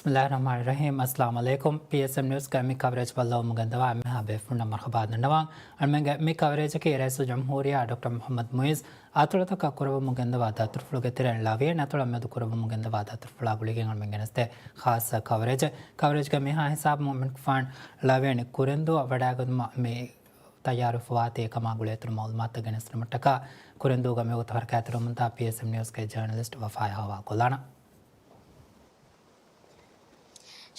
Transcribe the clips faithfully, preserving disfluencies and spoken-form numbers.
ބިސްމިއްލާހިއްރަޙްމާނިއްރަޙީމް. އައްސަލާމު ޢަލައިކުމް. ޕީއެސްއެމް ނިއުސްގެ މި ކަވަރޭޖް ބައްލަވަމުން ގެންދަވާ އެންމެހާ ބޭފުޅުންނަށް މަރުޙަބާ ދަންނަވަން. އަޅުމެންގެ މި ކަވަރޭޖަކީ ރައީސުލްޖުމްހޫރިއްޔާ ޑޮކްޓަރ މުޙައްމަދު މުޢިއްޒު އަތޮޅުތަކަށް ކުރައްވަމުން ގެންދަވާ ދަތުރުފުޅުގެ ތެރެއިން ޅަވިޔަނި އަތޮޅަށް މެދު ކުރައްވަމުން ގެންދަވާ ދަތުރުފުޅާ ގުޅިގެން އަޅުމެން ގެނެސްދޭ ޚާއްޞަ ކަވަރޭޖެއް. ކަވަރޭޖްގެ މިހާ ހިސާބުން އަޅުމެން ފާން ޅަވިޔަނި ކުރެންދޫއަށް ވަޑައިގަތުމަށް މި ތައްޔާރުވެފަވާތީ ކަމާ ގުޅޭ އިތުރު މައުލޫމާތުތައް ގެނެސްދިނުމަށްޓަކާ ކުރެންދޫގަ މިވަގުތު ހަރަކާތްތެރިވަމުންދާ ޕީއެސްއެމް ނިއުސްގެ ޖާނަލިސްޓް ވަފާ އެ ހަވާލުކޮށްލާނަން.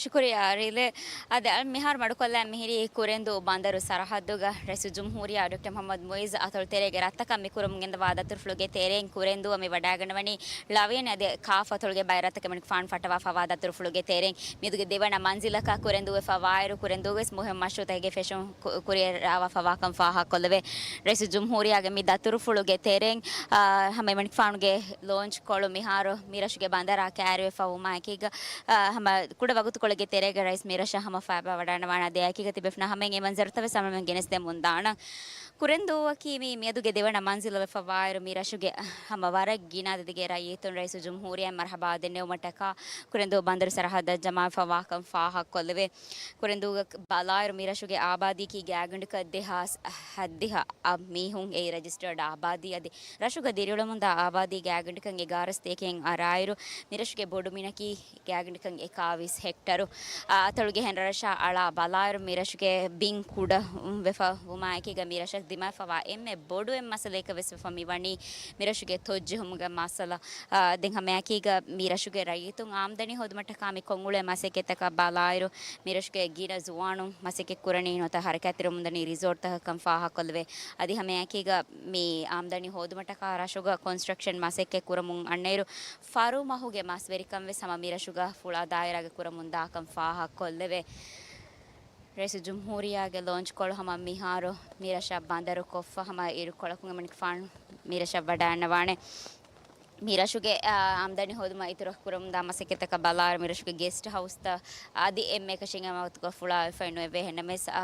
ޝުކުރިއްޔާ ރިލޭ. އަދި އަޅު މިހާރު މަޑުކޮށްލާ މިހިރީ ކުރެންދޫ ބަނދަރު ސަރަހައްދުގަ ރައީސުލްޖުމްހޫރިއްޔާ ޑޮކްޓަރ މުޙައްމަދު މުޢިއްޒު އަތޮޅު ތެރޭގެ ރަށްތަކަށް މި ކުރަމުން ގެންދަވާ ދަތުރުފުޅުގެ ތެރެއިން ކުރެންދޫއަށް މި ވަޑައިގަންނަވަނީ ޅަވިޔަނި އަދި ކާފް އަތޮޅުގެ ބައެއް ރަށްތަކެއް މިނިކު ފާން ފައްޓަވާފަވާ ދަތުރުފުޅުގެ ތެރެއިން. މިއަދުގެ ދެވަނަ މަންޒިލަކަށް ކުރެންދޫވެފަ ވާއިރު، ކުރެންދޫވެސް މުހިންމު މަޝްރޫޢުތަކެއްގެ ފެށުން ކު-، ކުރިއަރާވާފަވާކަން ފާހަގަކޮށްލެވޭ. ރައީސުލްޖުމްހޫރިއްޔާގެ މި ދަތުރުފުޅުގެ ތެރެއިން، އާ، ހަމަ މިނިކު ފާނުގެ ލޯންޗް ކޮޅު މިހާރު މިރަށުގެ ބަނދަރާ ކައިރިވެފަ ވުމާއެކީގަ، އާ، ހަމަ ކުޑަ ވަގުތުކޮޅެއްގެ ތެރޭގަ ރައީސް މިރަށަށް ހަމަ ފައިބާ ވަޑައިގަންނަވާނެ. އަދި އެކީގަ ތިބެފުނާ ހަމައިން އެ މަންޒަރުތައް ވެސް ހަމަ ގެނެސްދެމުން ދާނަން. ކުރެންދޫއަކީ މި މިއަދުގެ ދެވަނަ މަންޒިލަށް ވެފަވާއިރު މި ރަށުގެ ހަމަ ވަރަށް ގިނަ އަދަދެއްގެ ރައްޔިތުން ރައީސުލްޖުމްހޫރިއްޔާ މަރުޙަބާ ދެންނެވުމަށްޓަކާ ކުރެންދޫ ބަނދަރު ސަރަހައްދަށް ޖަމާވެފަވާކަން ފާހަގަކޮށްލެވޭ. ކުރެންދޫގަ ބަލާއިރު މި ރަށުގެ އާބާދީއަކީ ގާތްގަނޑަކަށް ދެހާސް ހަތްދިހަ އަށް މީހުން އެއީ ރަޖިސްޓަރޑް އާބާދީ އަދި ރަށުގަ ދިރިއުޅެމުންދާ އާބާދީ ގާތްގަނޑަކަށް އެގާރަ ސަތޭކައިން އަރާއިރު، މިރަށުގެ ބޮޑުމިނަކީ ގާތްގަނޑަކަށް އެކާވީސް ހެކްޓަރު. އާ، އަތޮޅުގެ ހެން ރަށާ އަޅާ ބަލާއިރު، މިރަށުގެ ބިން ކުޑަވެފަ ވުމާއެކީގަ މިރަށަށް ދިމާވެފަވާ އެންމެ ބޮޑު އެއް މައްސަލައަކަށް ވެސް ވެފަ މިވަނީ މިރަށުގެ ތޮއްޖެހުމުގެ މައްސަލަ. އާ، ދެން ހަމައެކީގަ މިރަށުގެ ރައްޔިތުން އާމްދަނީ ހޯދުމަށްޓަކާ މި ކޮށްއުޅޭ މަސައްކަތްތަކަށް ބަލާއިރު، މިރަށުގެ ގިނަ ޒުވާނުން މަސައްކަތް ކުރަނީ ނުވަތަ ހަރަކާތްތެރިވަމުންދަނީ ރިސޯޓްތަކަށްކަން ފާހަގަކޮށްލެވޭ. އަދި ހަމައެކީގަ މި އާމްދަނީ ހޯދުމަށްޓަކާ ރަށުގަ ކޮންސްޓްރަކްޝަން މަސައްކަތް ކުރަމުން އަންނައިރު، ފަރު މަހުގެ މަސްވެރިކަން ވެސް ހަމަ މިރަށުގަ ފުޅާ ދާއިރާގަ ކުރަމުން ދާކަން ފާހަގަކޮށްލެވޭ. ރައީސުލްޖުމްހޫރިއްޔާގެ ލޯންޗް ކޮޅު ހަމަ މިހާރު މިރަށަށް ބަނދަރު ކޮށްފަ ހަމަ އިރުކޮޅަކުން އެމަނިކުފާނު މިރަށަށް ވަޑައިގަންނަވާނެ. މިރަށުގެ، އާ، އާމްދަނީ ހޯދުމަށް އިތުރަށް ކުރަމުންދާ މަސައްކަތްތަކަށް ބަލާއިރު، މިރަށުގެ ގެސްޓް ހައުސްތައް އަދި އެންމެ އެކަށީގެން ވަގުތުގަ ފުޅާވެފައެއް ނުވެވޭ. ހެންނަމަވެސް، އާ،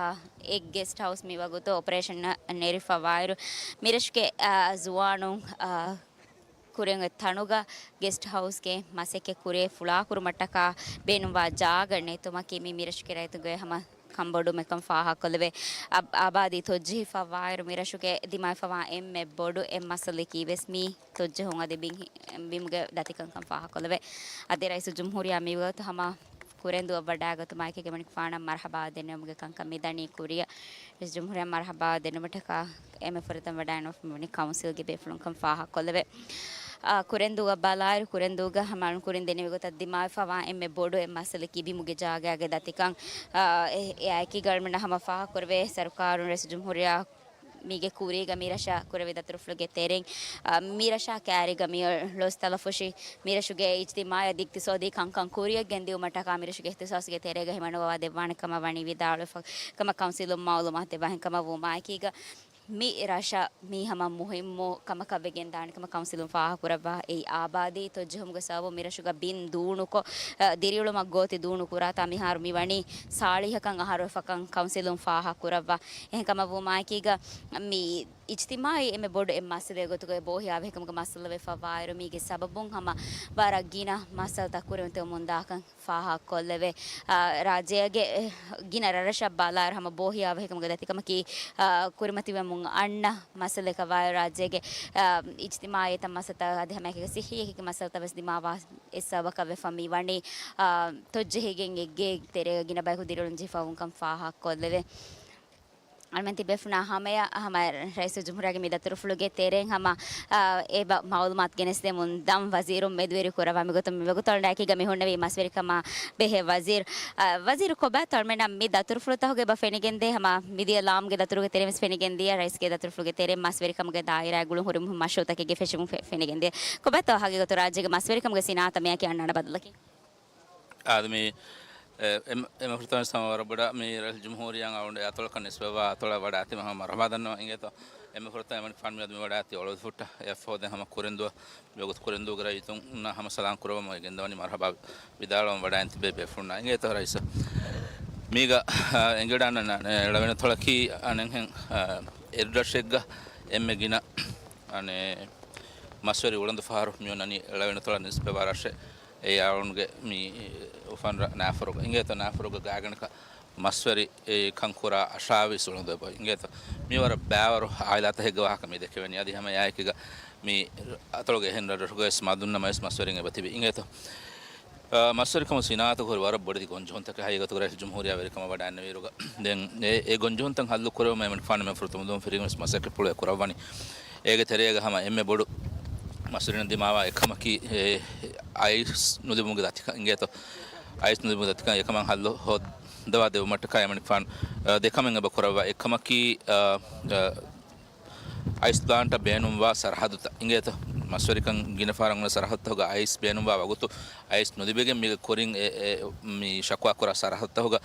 އެ ގެސްޓް ހައުސް މިވަގުތު އޮޕަރޭޝަން ނެރިފަވާއިރު، މިރަށުގެ، އާ، ޒުވާނުން، އާ، ކުރިއަށް އޮތް ތަނުގަ ގެސްޓް ހައުސްގެ މަސައްކަތް ކުރިއަށް ފުޅާކުރުމަށްޓަކާ ބޭނުންވާ ޖާގަ ނެތުމަކީ މި މިރަށުގެ ރައްޔިތުންގެ ހަމަ ކަންބޮޑުމެއްކަން ފާހަގަކޮށްލެވޭ. އަ-، އާބާދީ ތޮއްޖެހިފަވާއިރު މިރަށުގެ ދިމާވެފަވާ އެންމެ ބޮޑު އެއް މައްސަލައަކީ ވެސް މި ތޮއްޖެހުން އަދި ބިން-، ބިމުގެ ދަތިކަންކަން ފާހަގަކޮށްލެވޭ. އަދި ރައީސުލްޖުމްހޫރިއްޔާ މިވަގުތު ހަމަ ކުރެންދޫއަށް ވަޑައިގަތުމާއެކީގަ އެމަނިކުފާނަށް މަރުޙަބާ ދެންނެވުމުގެ ކަންކަން މިދަނީ ކުރިއަށް. ރައީސުލްޖުމްހޫރިއްޔާ މަރުޙަބާ ދެންނެވުމަށްޓަކާ އެންމެ ފުރަތަމަ ވަޑައިގަންނަވާފަ މިވަނީ ކައުންސިލްގެ ބޭފުޅުންކަން ފާހަގަކޮށްލެވޭ. އާ، ކުރެންދޫއަށް ބަލާއިރު، ކުރެންދޫގަ ހަމަ އަޅުން ކުރިން ދެނެވި ގޮތަށް ދިމާވެފަވާ އެންމެ ބޮޑު އެއް މައްސަލައަކީ ބިމުގެ ޖާގައިގެ ދަތިކަން. އާ، އެ-، އެއާއެކީގަ އަޅުމެންނަށް ހަމަ ފާހަގަކުރެވޭ، ސަރުކާރުން ރައީސުލްޖުމްހޫރިއްޔާ މީގެ ކުރީގަ މިރަށަށް ކުރެވޭ ދަތުރުފުޅުގެ ތެރެއިން، އާ، މިރަށާ ކައިރީގަ މި ލޮސް ތަލަފުށި މިރަށުގެ އިޖްތިމާޢީ އަދި އިޤްތިޞާދީ ކަންކަން ކުރިއަށް ގެންދިއުމަށްޓަކާ މިރަށުގެ އިޚްތިޞާޞްގެ ތެރޭގަ ހިމަނުވާ ދެއްވާނެ ކަމަށް ވަނީ ވިދާޅުވެފަ ކަމަށް ކައުންސިލުން މައުލޫމާތު ދެއްވާހެން ކަމަށް ވުމާއެކީގަ، މި ރަށަށް މީ ހަމަ މުހިއްމު ކަމަކަށް ވެގެންދާނެ ކަމަށް ކައުންސިލުން ފާހަގަކުރައްވާ. އެއީ އާބާދީ ތޮއްޖެހުމުގެ ސަބަބުން މިރަށުގަ ބިން ދޫނުކޮށް، އަ، ދިރިއުޅުމަށް ގޯތި ދޫނު ކުރާތާ މިހާރު މިވަނީ ސާޅީހަކަށް އަހަރުވެފަކަން ކައުންސިލުން ފާހަގަކުރައްވާ. އެހެންކަމަށް ވުމާއެކީގަ، މި އިޖްތިމާޢީ އެންމެ ބޮޑު އެއް މައްސަލައެއް ގޮތުގައި ބޯހިޔާ ވަހިކަމުގެ މައްސަލަ ވެފަވާއިރު، މީގެ ސަބަބުން ހަމަ ވަރަށް ގިނަ މައްސަލަތައް ކުރިމަތިވަމުންދާކަން ފާހަގަކޮށްލެވޭ. އާ، ރާއްޖޭގެ، އެ، ގިނަ ރަށްރަށަށް ބަލާއިރު ހަމަ ބޯހިޔާ ވަހިކަމުގެ ދަތިކަމަކީ، އާ، ކުރިމަތިވަމުން އަންނަ މައްސަލައަކަށް ވާއިރު، ރާއްޖޭގެ، އާ، އިޖްތިމާޢީ ތައް މައްސަލަތައް އަދި ހަމައެކަނި ސިއްހީ އެކި މައްސަލަތައް ވެސް ދިމާވާ އެއް ސަބަބަކަށް ވެފަ މިވަނީ، އާ، ތޮއްޖެހިގެން އެއްގޭ ތެރޭގަ ގިނަ ބަޔަކު ދިރިއުޅުން ޖެހިފަވުންކަން ފާހަގަކޮށްލެވޭ. އަޅުމެން ތިބޭފުނާ ހަމަޔަށް ހަމަ ރައީސުލްޖުމްހޫރިއްޔާގެ މި ދަތުރުފުޅުގެ ތެރެއިން ހަމަ، އާ، އެ ބަ-، މައުލޫމާތު ގެނެސްދެމުން ދަން ވަޒީރުން މެދުވެރި ކުރައްވާ. މިގޮތުން މިވަގުތު އަޅުގަނޑަކީގަ މި ހުންނެވީ މަސްވެރިކަމާ ބެހޭ ވަޒީރު. އާ، ވަޒީރު ކޮބާތޯ އަޅުމެންނަށް މި ދަތުރުފުޅުތަކުގެ ބަ ފެނިގެންދޭ ހަމަ މިދިޔަ ލާމްގެ ދަތުރުގެ ތެރެއިން ވެސް ފެނިގެންދިޔަ، ރައީސްގެ ދަތުރުފުޅުގެ ތެރެއިން މަސްވެރިކަމުގެ ދާއިރާ ގުޅުން ހުރި މުހިންމު މަޝްރޫޢުތަކެއްގެ ފެށުމުން ފެ-، ފެނިގެންދިޔަ. ކޮބާތޯ ހަގީގަތު ރާއްޖޭގެ މަސްވެރިކަމުގެ ސިނާއަތަށް މިއަކީ އަންނާނެ ބަދަލަކީ؟ އާދެ މި، އެ، އެމް-، އެމް ފުރަތަމަ ވަރަށް ބޮޑަށް މި ރައީސުލްޖުމްހޫރިއްޔާ އަޅުގަނޑު އަތޮޅަކަށް ނިސްބަތްވާ އަތޮޅަށް ވަޑައިގަތުމަށް ހަމަ މަރުޙަބާ ދަންނަވަން އިނގޭތޯ. އެމް ފުރަތަމަ އެމަނިކުފާނު މިއަދު މި ވަޑައިގަތީ އޮޅުދުފުއްޓަށް އެއަށްފަހު ދެން ހަމަ ކުރެންދޫއަށް މިވަގުތު ކުރެންދޫގެ ރައްޔިތުންނަށް ހަމަ ސަލާމް ކުރައްވަމުން ގެންދަވަނީ މަރުޙަބާ ވިދާޅުވަމުން ވަޑައިގެން ތިބޭ ބޭފުޅުންނާ އިނގޭތޯ ރައީސް. މީގަ، އާ، އެނގިވަޑައިގަންނަވާނެ ޅަވިޔަނި އަތޮޅަކީ އަނެއްހެން، އާ، އިރުރަށެއްގަ އެންމެ ގިނަ، އަނެއް، މަސްވެރި އުޅަނދު ފަހަރު މިއޮންނަނީ ޅަވިޔަނި އަތޮޅަށް ނިސްބަތްވާ ރަށެއް. އެ އަޅުންގެ މި އުފަން ރަ-، ނާފަރުގަ އިނގޭތޯ، ނާފަރުގަ ގާތްގަނޑަކަށް މަސްވެރި އެ ކަން ކުރާ އަށާވީސް އުޅުނދު އެބަ އިނގޭތޯ. މިވަރަށް ބައިވަރު އާއިލާތަކެއްގެ ވާހަކަ މި ދެކެވެނީ. އަދި ހަމަ އެއާއެކީގަ މި ރަ-، އަތޮޅުގެ އެހެން ރަށްރަށުގަވެސް މަދުންނަމަވެސް މަސްވެރިން އެބަ ތިބި އިނގޭތޯ. އާ، މަސްވެރިކަމު ސިނާއަތުގަ ހުރި ވަރަށް ބޮޑެތި ގޮންޖެހުންތަކެއް ހަގީގަތުގަ ރައީސުލްޖުމްހޫރިއްޔާ ވެރިކަމަށް ވަޑައިގެންނެވިއިރުގަ ދެން އެ، އެ ގޮންޖެހުންތައް ހައްލު ކުރެވުމަށް އެމަނިކުފާނު މި ފުރަތަމަ ދުވަހުން ފިރިހެންވެސް މަސައްކަތްޕުޅު އެ ކުރައްވަނީ. އޭގެ ތެރޭގަ ހަމަ އެންމެ ބޮޑު މަސްވެރިން ދިމާވާ އެއްކަމަކީ، އެ، އައިސް ނުލިބުމުގެ ދަތިކަން އިނގޭތޯ. އައިސް ނުލިބުމުގެ ދަތިކަން އެކަމަށް ހައްލު ހޯއްދަވާ ދެއްވުމަށްޓަކާ އެމަނިކުފާނު، އަ، ދެ ކަމެއް އެބަ ކުރައްވާ. އެއް ކަމަކީ، އަ، އަ، އައިސް ޕްލާންޓަށް ބޭނުންވާ ސަރަހައްދުތައް އިނގޭތޯ. މަސްވެރިކަން ގިނަ ފަހަރަށް އޮންނަ ސަރަހައްދުތަކުގަ އައިސް ބޭނުންވާ ވަގުތު އައިސް ނުލިބިގެން މީގެ ކުރިން އެ، އެ، މި ޝަކުވާ ކުރާ ސަރަހައްދުތަކުގަ،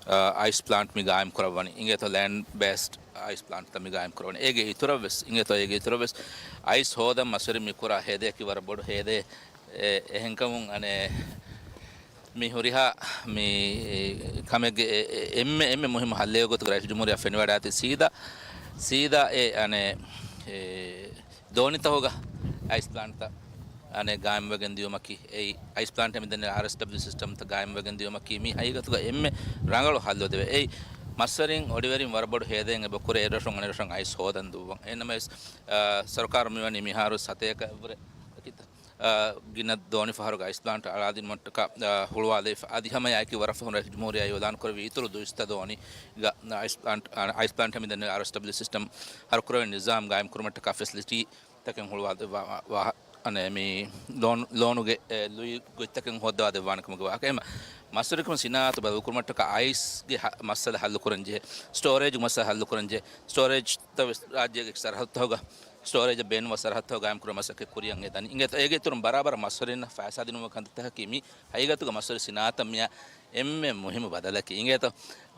އަ، އައިސް ޕްލާންޓް މި ގާއިމް ކުރައްވަނީ. އިނގޭތޯ ލޭންޑް ބޭސްޑް އައިސް ޕްލާންޓްތައް މި ގާއިމް ކުރައްވަނީ. އޭގެ އިތުރަށް ވެސް، އިނގޭތޯ އޭގެ އިތުރަށް ވެސް އައިސް ހޯދަން މަސްވެރިން މި ކުރާ ހޭދަޔަކީ ވަރަށް ބޮޑު ހޭދައެއް. އެ، އެހެންކަމުން އަނެއް މި ހުރިހާ މި ކަމެއްގެ އެ، އެ، އެންމެ، އެންމެ މުހިއްމު ހައްލެއް ގޮތުގަ ރައީސުލްޖުމްހޫރިއްޔާ ފެނިވަޑާތީ ސީދާ، ސީދާ އެ އަނެއް، އެ ދޯނިތަކުގަ އައިސް ޕްލާންޓްތައް އަނެއް ގާއިމްވެގެން ދިޔުމަކީ، އެއީ އައިސް ޕްލާންޓް މިދަނީ އާރްއެސްޑަބްލިއު ސިސްޓަމްތައް ގާއިމްވެގެން ދިޔުމަކީ މީ ހަގީގަތުގަ އެންމެ ރަނގަޅު ހައްލުއެއް ދެވޭ. އެއީ މަސްވެރިން އޮޑިވެރިން ވަރަށް ބޮޑު ހޭދައެއް އެބަ ކުރޭ އެ ރަށުން އަނެއް ރަށަށް އައިސް ހޯދަން ދުއްވަން. އެހެންނަމަވެސް، އާ، ސަރުކާރު މިވަނީ މިހާރު ސަތޭކައަށްވުރެ އަ، ގިނަ ދޯނި ފަހަރުގަ އައިސް ޕްލާންޓް އަޅާދިނުމަށްޓަކާ، އަ، ހުޅުވާލެވިފަ. އަދި ހަމަ އެއާއެކީ ވަރަށް ފަހުން ރައީސުލްޖުމްހޫރިއްޔާ އިއުލާން ކުރެއްވި އިތުރު ދުއިސައްތަ ދޯނިގަ އައިސް ޕްލާންޓް، އަ، އައިސް ޕްލާންޓް މިދަނީ އާރްއެސްޑަބްލިއު ސިސްޓަމް ހަރުކުރެވޭ ނިޒާމް ގާއިމް ކުރުމަށްޓަކާ ފެސިލިޓީތަކެއް ހުޅުވާލެއްވާ ވާ-، އަނެއް މި ލޯން، ލޯނުގެ، އެ، ލުއި ގޮތްތަކެއް ހޯއްދަވާ ދެއްވާނެ ކަމުގެ ވާހަކަ. އެހެން މަސްވެރިކަމު ސިނާއަތު ބަދަލުކުރުމަށްޓަކާ އައިސްގެ ހަ-، މައްސަލަ ހައްލުކުރަން ޖެހޭ، ސްޓޯރޭޖް މައްސަލަ ހައްލުކުރަން ޖެހޭ، ސްޓޯރޭޖް ތައް ވެސް ރާއްޖޭގެ ސަރަހައްދުތަކުގަ، ސްޓޯރޭޖަށް ބޭނުންވާ ސަރަހައްދުތަކުގަ ގާއިމްކުރުމަށް މަސައްކަތް ކުރިޔަށް އެދަނީ. އިނގޭތޯ އޭގެ އިތުރުން ބަރާބަރަށް މަސްވެރިންނަށް ފައިސާ ދިނުމުގެ ކަންތައްތަކަކީ މި ހަގީގަތުގަ މަސްވެރި ސިނާއަތަށް މިއާ އެންމެ މުހިއްމު ބަދަލަކީ. އިނގޭތޯ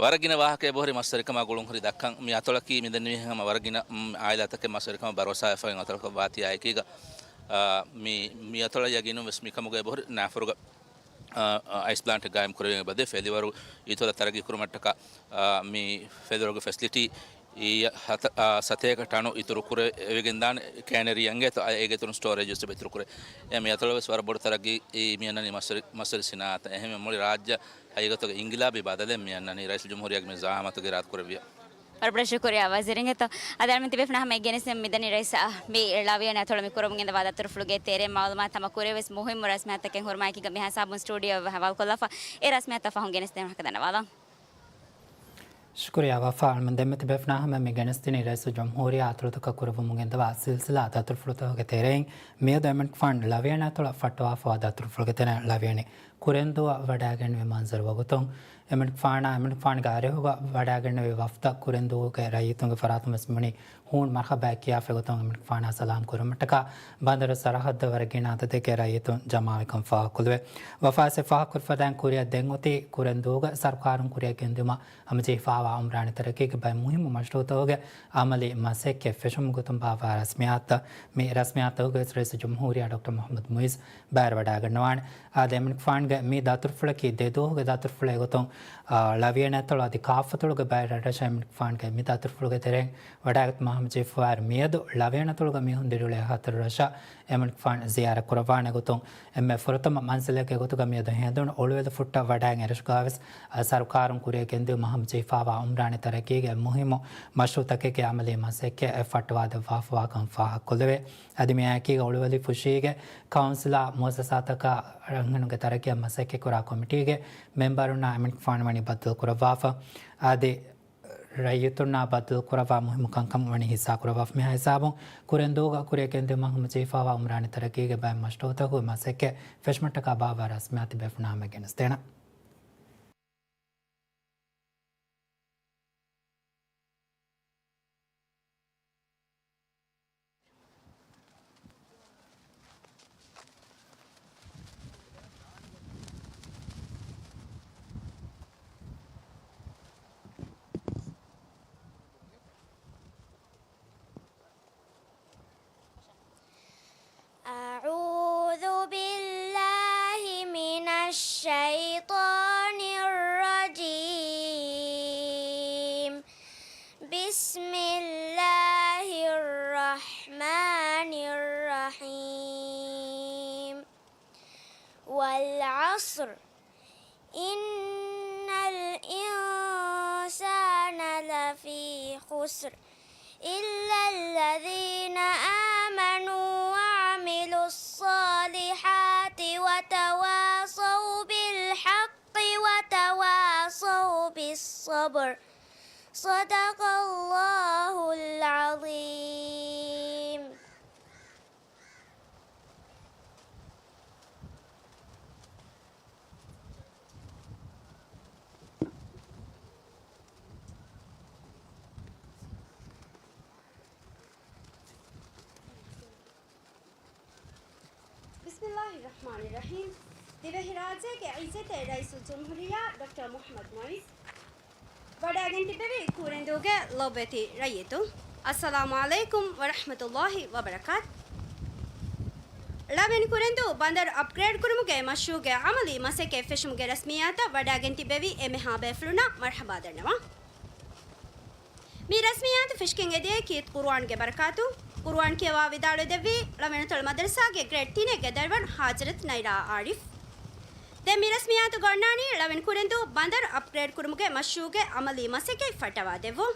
ވަރަށް ގިނަ ވާހަކަ އެބަހުރި މަސްވެރިކަމާ ގުޅުންހުރި ދައްކަން. މި އަތޮޅަކީ މިދެންނެވިހެން ހަމަ ވަރަށް ގިނަ، މް، އާއިލާތަކެއް މަސްވެރިކަމަށް ބަރޯސާވެފައި އަތޮޅަކަށް ވާތީ އާއެކީގަ، އާ، މި، މި އަތޮޅަށް ޔަގީނުން ވެސް މިކަމުގަ އެބަހުރި ނާފަރުގަ އަ، އަ، އައިސް ޕްލާންޓެއް ގާއިމް ކުރެވޭ ބަދޭ ފެލިވަރު އިތުރަށް ތަރައްގީ ކުރުމަށްޓަކާ، އަ، މި ފެލިވަރުގެ ފެސިލިޓީ އީ ހަތަ-، އަ، ސަތޭކަ ޓަނު އިތުރު ކުރެވިގެން ދާނެ ކޭނަރީ އިނގޭތޯ އަ، އޭގެ އިތުރުން ސްޓޯރޭޖް ވެސް އިތުރު ކުރޭ. އެ މި އަތޮޅަށް ވެސް ވަރަށް ބޮޑު ތަރައްގީ މި އަންނަނީ މަސްވެރި، މަސްވެރި ސިނާއަތަށް. އެހެންވެ މުޅި ރާއްޖެ ހަގީގަތުގަ އިންގިލާބީ ބަދަލެއް މި އަންނަނީ ރައީސުލްޖުމްހޫރިއްޔާގެ މި ޒައާމަތުގެ އިރާދަ ކުރެއްވިޔާ. ވަރަށް ބޮޑަށް ޝުކުރިއްޔާ ވަޒީރު. އިނގޭތޯ އަދި އަޅުމެން ތިބޭފުޅުންނަށް ހަމަ އެ ގެނެސްދިން މިދަނީ ރައީސް، އަ، މި ޅަވިޔަނި އަތޮޅަށް މި ކުރަމުން ގެންދަވާ ދަތުރުފުޅުގެ ތެރޭ މައުލޫމާތު ހަމަ ކުރެވެސް މުހިއްމު ރަސްމިއްޔާތުތަކެއް ހުރުމާއެކީގަ މިހިސާބުން ސްޓޫޑިއޯއަށް ހަވާލުކޮށްލާފަ އެ ރަސްމިއްޔާތުތައް ފަހުން ގެނެސްދޭނެ ހަކަދަންނަވާލަން. ޝުކުރިއްޔާ ވަފާ. އަޅުމެން ދެންމެ ތިބޭފުޅުންނަށް ހަމަ މި ގެނެސްދިނީ ރައީސުލްޖުމްހޫރިއްޔާ އަތޮޅުތަކަށް ކުރެވެމުން ގެންދަވާ ސިލްސިލާ ދަތުރުފުޅުތަކުގެ ތެރެއިން މިއަދު އެމަނިކުފާނު ޅަވިޔަނި އަތޮޅަށް ފައްޓަވާފަވާ ދަތުރުފުޅުގެ ތެރެއިން ޅަވިޔަނި ކުރެންދޫއަށް ވަޑައިގެންނެވި މަންޒަރު ވަގުތުން އެމަނިކުފާނާ އެމަނިކުފާނުގެ އަރިހުގަ ވަޑައިގެންނެވި ވަފްދަށް ކުރެންދޫގެ ރައްޔިތުންގެ ފަރާތުން ވެސް މިވަނީ ހޫނު މަރްހަބާއެއް ކިޔާފަ އެގޮތުން އެމަނިކުފާނާ ސަލާމް ކުރުމަށްޓަކާ ބަނދަރު ސަރަހައްދަށް ވަރަށް ގިނަ އަދަދެއްގެ ރައްޔިތުން ޖަމާވިކަން ފާހަގަކޮށްލެވޭ. ވަފާސް އެ ފާހަގަކުރި ފަދައިން ކުރިއަށް ދެން އޮތީ ކުރެންދޫގަ ސަރުކާރުން ކުރިއަށް ގެންދިއުމަށް ހަމަޖެހިފާވާ އުމްރާނީ ތަރައްގީގެ ބައެއް މުހިއްމު މަޝްރޫއުތަކުގެ އަމަލީ މަސައްކަތް ފެށުމުގެ ގޮތުން ބާއްވާ ރަސްމިއްޔާތުތައް. މި ރަސްމިއްޔާތުގައި ވެސް ރައީސުލްޖުމްހޫރިއްޔާ ޑޮކްޓަރ މުޙައްމަދު މުޢިއްޒު ބައިވެރިވަޑައިގަންނަވާނެ. އާދެ، އެމަނިކުފާނުގެ މި ދަތުރުފުޅަކީ ދެ ދުވަހުގެ ދަތުރުފުޅެއް ގޮތުން، އާ، ޅަވިޔަނި އަތޮޅު އަދި ކާފަތޮޅުގެ ބައެއް ރަށްރަށަށް އެމަނިކުފާނުގެ މި ދަތުރުފުޅުގެ ތެރެއިން ވަޑައިގަތުމަށް ހަމަޖެހިފަވާއިރު، މިއަދު ޅަވިޔަނި އަތޮޅުގަ މީހުން ދިރިއުޅޭ ހަތަރު ރަށަށް އެމަނިކުފާނު ޒިޔާރަތް ކުރައްވާނެ ގޮތުން، އެންމެ ފުރަތަމަ މަންޒިލެއްގެ ގޮތުގަ މިއަދު ހެނދުނު އޮޅުވެލި ފުއްޓަށް ވަޑައިގެން އެރަށުގަވެސް، އަ، ސަރުކާރުން ކުރިއަށް ގެންދިއުމަށް ހަމަޖެހިފާވާ އުމްރާނީ ތަރައްގީގެ މުހިއްމު މަޝްރޫއުތަކެއްގެ އަމަލީ މަސައްކަތް އެ ފައްޓަވާދެއްވާފަވާކަން ފާހަގަކޮށްލެވޭ. އަދި މިއާއެކީގަ އޮޅުވެލި ފުށީގެ ކައުންސިލާ މުއައްސަސާތަކާ ރަންހެނުންގެ ތަރައްގީއަށް މަސައްކަތްކުރާ ކޮމިޓީގެ މެމްބަރުންނާ އެމަނިކުފާނު ވަނީ ބައްދަލުކުރައްވާފަ. އަދި ރައްޔިތުންނާ ބައްދަލުކުރައްވާ މުހިއްމު ކަންކަން ވަނީ ހިއްސާކުރައްވާފަ. މިހާ ހިސާބުން ކުރެންދޫގަ ކުރިއަށް ގެންދިއުމަށް ހަމަޖެހިފާވާ އުމްރާނީ ތަރައްގީގެ ބައެއް މަޝްރޫއުތަކުގެ މަސައްކަތް ފެށުމަށްޓަކާ ބާއްވާ ރަސްމިއްޔާތު ތިބޭފުޅުންނާ ހަމަ ގެނެސްދޭނަން. أعوذ بالله من الشيطان الرجيم. بسم الله الرحمن الرحيم. وال العصر. إن الإنسان لفي خسر. إلا الذين آمنوا وعملوا الصالحات وتواصوا بالحق وتواصوا بالصبر. صدق الله العظيم. ބިސްމިއްލާހި ރަޙްމާނި ރަޙީމް. ދިވެހިރާއްޖޭގެ ޢިއްޒަތްތެރި ރައީސުލްޖުމްހޫރިއްޔާ ޑޮކްޓަރ މުޙައްމަދު މުޢިއްޒު ވަޑައިގެން ތިއްބެވި ކުރެންދޫގެ ލޮބުވެތި ރައްޔިތުން، އައްސަލާމު ޢަލައިކުމް ވަރަޙްމަތުﷲި ވަބަރަކާތު. ޅަވިން ކުރެންދޫ ބަނދަރު އަޕްގްރޭޑް ކުރުމުގެ މަޝްރޫޢުގެ ޢަމަލީ މަސައްކަތް ފެށުމުގެ ރަސްމިއްޔާތަށް ވަޑައިގެން ތިއްބެވި އެންމެހާ ބޭފުޅުންނަށް މަރްޙަބާ ދަންނަވަން. މި ރަސްމިއްޔާތު ފެށިގެން އެދިޔައީ ކީރިތި ޤުރުއާންގެ ބަރަކާތުން. ޤުރުއާން ކިޔަވާ ވިދާޅުވެދެއްވީ ޅަވިނުތޮޅު މަދަރުސާގެ ގްރޭޑް ތިނެއްގެ ދަރިވަރު ޙަޒްރަތް ނައިރާ އާރިފް. ދެން މި ރަސްމިއްޔާތުގަ އޮންނާނީ ޅަވިން ކުރެންދޫ ބަނދަރު އަޕްގްރޭޑް ކުރުމުގެ މަޝްރޫޢުގެ ޢަމަލީ މަސައްކަތް ފައްޓަވާ ދެއްވުން.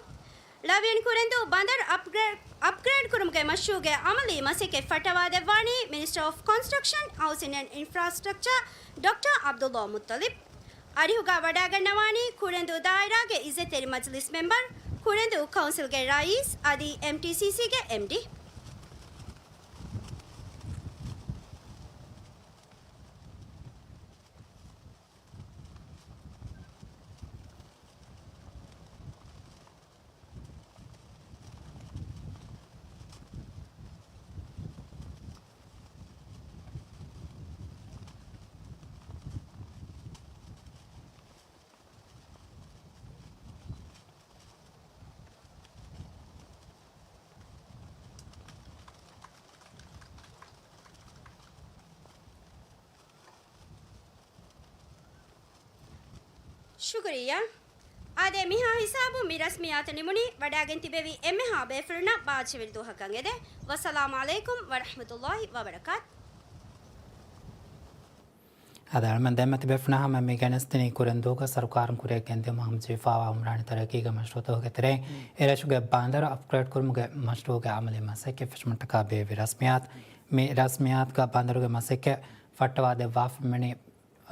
ޅަވިން ކުރެންދޫ ބަނދަރު އަޕްގްރޭޑް، އަޕްގްރޭޑް ކުރުމުގެ މަޝްރޫޢުގެ ޢަމަލީ މަސައްކަތް ފައްޓަވާ ދެއްވާނީ މިނިސްޓަރ އޮފް ކޮންސްޓްރަކްޝަން، ހައުސިން އެންޑް އިންފްރާސްޓްރަކްޗަރ ޑޮކްޓަރ ޢަބްދުﷲ މުއްޠަލިބް. އަރިހުގަ ވަޑައިގަންނަވާނީ ކުރެންދޫ ދާއިރާގެ އިއްޒަތްތެރި މަޖިލިސް މެމްބަރު، ކުރެންދޫ ކައުންސިލްގެ ރައީސް އަދި އެމްޓީސީސީގެ އެމްޑީ. ޝުކުރިއްޔާ. އާދެ، މިހާ ހިސާބުން މި ރަސްމިއްޔާތު ނިމުނީ. ވަޑައިގެން ތިބެވި އެންމެހާ ބޭފުޅުންނަށް ބާއްޖަވެރި ދުވަހަކަށް އެދެން. ވައްސަލާމު ޢަލައިކުމް ވަރަޙްމަތުﷲި ވަބަރަކާތު. އާދެ، އަޅުމެން ދެންމެ ތިބޭފުޅުންނާ ހަމަ މި ގެނެސްދިނީ ކުރެންދޫގަ ސަރުކާރުން ކުރިއަށް ގެންދިއުމަށް ހަމަޖެހިފައިވާ އުމްރާނީ ތަރައްޤީގެ މަޝްރޫޢުތަކުގެ ތެރެއިން އެރަށުގެ ބަނދަރު އަޕްގްރޭޑް ކުރުމުގެ މަޝްރޫޢުގެ ޢަމަލީ މަސައްކަތް ފެށުމަށްޓަކާ ބޭއްވި ރަސްމިއްޔާތު. މި ރަސްމިއްޔާތުގަ ބަނދަރުގެ މަސައްކަތް ފައްޓަވާ ދެއްވާފަ މިވަނީ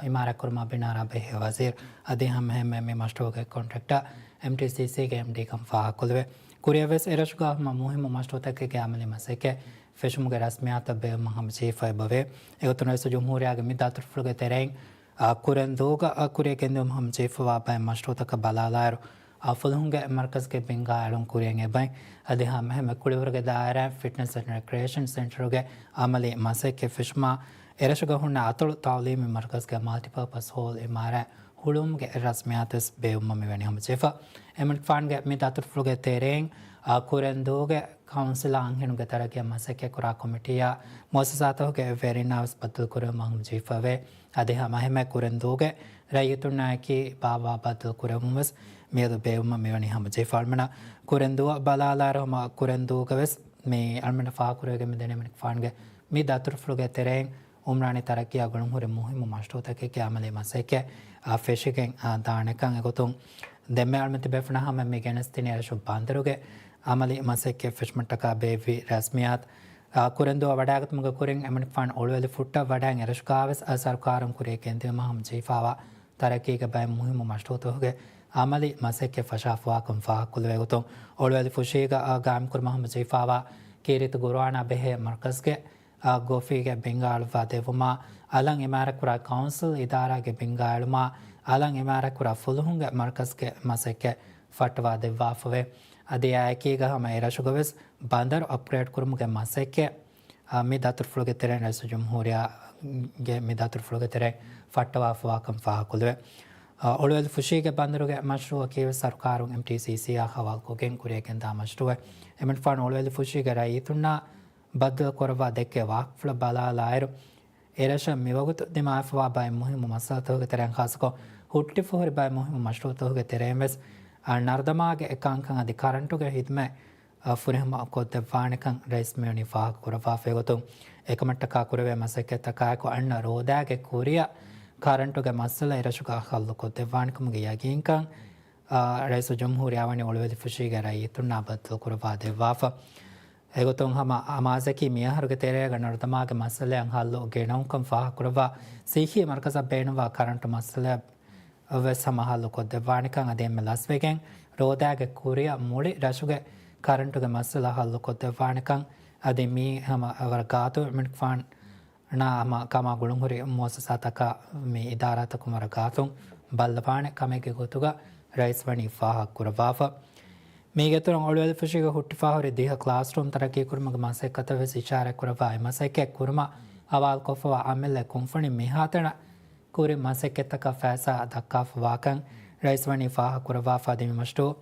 އިމާރާތްކުރުމާ ބިނާއާ ބެހޭ ވަޒީރު އަދި ހަމައެހެންމެ މި މަޝްރޫޢުގެ ކޮންޓްރެކްޓަރ އެމްޓީސީސީގެ އެމްޑީ ކަން ފާހަގަކޮށްލެވޭ. ކުރިއަށްވެސް އެރަށުގަ ހަމަ މުހިއްމު މަޝްރޫޢުތަކެއްގެ ޢަމަލީ މަސައްކަތް ފެށުމުގެ ރަސްމިއްޔާތަށް ބޭއްވުމަށް ހަމަޖެހިފަ އެބަވޭ. އެގޮތުން ރައީސުލްޖުމްހޫރިއްޔާގެ މި ދަތުރުފުޅުގެ ތެރެއިން، އާ، ކުރެންދޫގަ، އާ، ކުރިއަށް ގެންދިއުމަށް ހަމަޖެހިފައިވާ ބައެއް މަޝްރޫޢުތަކަށް ބަލާލާއިރު، އާ، ފުލުހުންގެ މަރުކަޒުގެ ބިންގާ އެޅުން ކުރިއަށް އެބައި އަދި ހަމައެހެންމެ ކުޅިވަރުގެ ދާއިރާއިން ފިޓްނަސް އެންޑް ރެކްރިއޭޝަން ސެންޓަރުގެ ޢަމަލީ މަސައްކަތް ފެށުމާ، އެރަށުގަ ހުންނަ އަތޮޅު ތަޢުލީމީ މަރުކަޒުގެ މަލްޓިޕާޕަސް ހޯލް އިމާރާތް ހުޅުވުމުގެ ރަސްމިއްޔާތުވެސް ބޭއްވުމަށް މިވަނީ ހަމަޖެހިފަ. އެމަނިކުފާނުގެ މި ދަތުރުފުޅުގެ ތެރެއިން، އާ، ކުރެންދޫގެ ކައުންސިލާ އަންހެނުންގެ ތަރައްޤީއަށް މަސައްކަތްކުރާ ކޮމިޓީއާ މުއައްސަސާތަކުގެ ވެރިންނާވެސް ބައްދަލުކުރެވުމަށް ހަމަޖެހިފައެވެ. އަދި ހަމައެހެންމެ ކުރެންދޫގެ ރައްޔިތުންނާއެކީ ބާއްވާ ބައްދަލުކުރެވުންވެސް މިއަދު ބޭއްވުމަށް މިވަނީ ހަމަޖެހިފަ. އަޅުމެންނަށް ކުރެންދޫއަށް ބަލާލާއިރު ހަމަ ކުރެންދޫގަވެސް މި އަޅުމެންނަށް ފާހަގަކުރެވިގެން މިދަނީ އެމަނިކުފާނުގެ މި ދަތުރުފުޅުގެ ތެރެއިން އުމްރާނީ ތަރައްޤީއާ ގުޅުންހުރި މުހިއްމު މަޝްރޫޢުތަކެއްގެ ޢަމަލީ މަސައްކަތް، އާ، ފެށިގެން، އާ، ދާނެކަން. އެގޮތުން ދެންމެ އަޅުމެން ތިބޭފުޅުންނާ ހަމަ މި ގެނެސްދިނީ އެރަށު ބަނދަރުގެ ޢަމަލީ މަސައްކަތް ފެށުމަށްޓަކާ ބޭއްވި ރަސްމިއްޔާތު، އާ، ކުރެންދޫއަށް ވަޑައިގަތުމުގެ ކުރިން އެމަނިކުފާނު އޮޅުވެލި ފުއްޓަށް ވަޑައިގެން އެރަށުގަވެސް، އާ، ސަރުކާރުން ކުރިއަށް ގެންދިއުމަށް ހަމަޖެހިފައިވާ ތަރައްޤީގެ ބައެއް މުހިއްމު މަޝްރޫޢުތަކުގެ ޢަމަލީ މަސައްކަތް ފަށާފަވާކަން ފާހަގަކޮށްލެވޭ. އެގޮތުން އޮޅުވެލި ފުށީގަ، އާ، ގާއިމްކުރުމަށް ހަމަޖެހިފައިވާ ކީރިތި ޤުރުއާނާ ބެހޭ މަރުކަޒުގެ އާ، ގޮފީގެ ބިންގާ އަޅުއްވާ ދެއްވުމާ، އަލަށް އިމާރާތްކުރާ ކައުންސިލް އިދާރާގެ ބިންގާ އެޅުމާ، އަލަށް އިމާރާތްކުރާ ފުލުހުންގެ މަރުކަޒުގެ މަސައްކަތް ފައްޓަވާ ދެއްވާފަވޭ. އަދި އާއެކީގަ ހަމަ އެރަށުގަވެސް ބަނދަރު އަޕްގްރޭޑް ކުރުމުގެ މަސައްކަތް، އާ، މި ދަތުރުފުޅުގެ ތެރެއިން ރައީސުލްޖުމްހޫރިއްޔާގެ މި ދަތުރުފުޅުގެ ތެރެއިން ފައްޓަވާފަވާކަން ފާހަގަކޮށްލެވޭ. އާ، އޮޅުވެލި ފުށީގެ ބަނދަރުގެ މަޝްރޫޢަކީވެސް ސަރުކާރުން އެމްޓީސީސީއާ ހަވާލުކޮށްގެން ކުރިއަށް ގެންދާ މަޝްރޫޢެއް. އެމަނިކުފާނު އޮޅުވެލި ފުށީގެ ރައްޔިތުންނާ ބައްދަލު ކުރައްވާ ދެއްކޭ ވާހަކަފުޅަށް ބަލާލާއިރު، އެރަށަށް މިވަގުތު ދިމާވެފަވާ ބައެއް މުހިއްމު މައްސަލަތަކުގެ ތެރެއިން ޚާއްޞަކޮށް، ހުއްޓިފަ ހުރި ބައެއް މުހިއްމު މަޝްރޫޢުތަކުގެ ތެރެއިން ވެސް، އާ، ނަރުދަމާގެ ކަންކަން އަދި ކަރަންޓުގެ ހިދުމަތް، އާ، ފުރިހަމަ ކޮށްދެއްވާނެކަން ރައީސް މިވަނީ ފާހަގަ ކުރައްވާފައި ގޮތުން، އެކަމަށްޓަކާ ކުރެވޭ މަސައްކަތްތަކާއެކު އަންނަ ރޯދައިގެ ކުރިއަށް ކަރަންޓުގެ މައްސަލަ އެރަށުގަ ހައްލުކޮށްދެއްވާނެކަމުގެ ޔަގީންކަން، އާ، ރައީސުލްޖުމްހޫރިއްޔާ ވަނީ އުޅުވެލިފުށީގެ ރައްޔިތުންނާ ބައްދަލުކުރައްވާ ދެއްވާފަ. އެގޮތުން ހަމަ އަމާޒަކީ މިއަހަރުގެ ތެރޭގަ ނަރުދަމާގެ މައްސަލައަށް ހައްލު ގެނައުންކަން ފާހަގަކުރައްވާ ސިއްހީ މަރުކަޒަށް ބޭނުންވާ ކަރަންޓު މައްސަލަ ވެސް ހަމަ ހައްލު ކޮށްދެއްވާނެކަން އަދި އެންމެ ލަސްވެގެން ރޯދައިގެ ކުރިއަށް މުޅި ރަށުގެ ކަރަންޓުގެ މައްސަލަ ހައްލު ކޮށްދެއްވާނެކަން އަދި މީ ހަމަ ވަރަށް ގާތު މިނިޓްފާން ނާ ހަމަ ކަމާ ގުޅުންހުރި މުއައްސަސާތަކާ މި އިދާރާތަކުން ވަރަށް ގާތުން ބައްލަވާނެ ކަމެއްގެ ގޮތުގަ ރައީސް ވަނީ ފާހަގަކުރައްވާފަ. މީގެއިތުރުން އޮޅުވެލިފުށީގަ ހުއްޓިފާހުރި ދިހަ ކްލާސްރޫމް ތަރައްގީކުރުމުގެ މަސައްކަތަށް ވެސް އިޝާރަތްކުރައްވާ އެ މަސައްކަތް ކުރުމަށް ހަވާލުކޮށްފަވާ އަމިއްލަ ކުންފުނި މިހާތަނަށް ކުރި މަސައްކަތްތަކަށް ފައިސާ ދައްކާފަވާކަން ރައީސް ވަނީ ފާހަގަކުރައްވާފަ. އަދި މި މަޝްރޫއު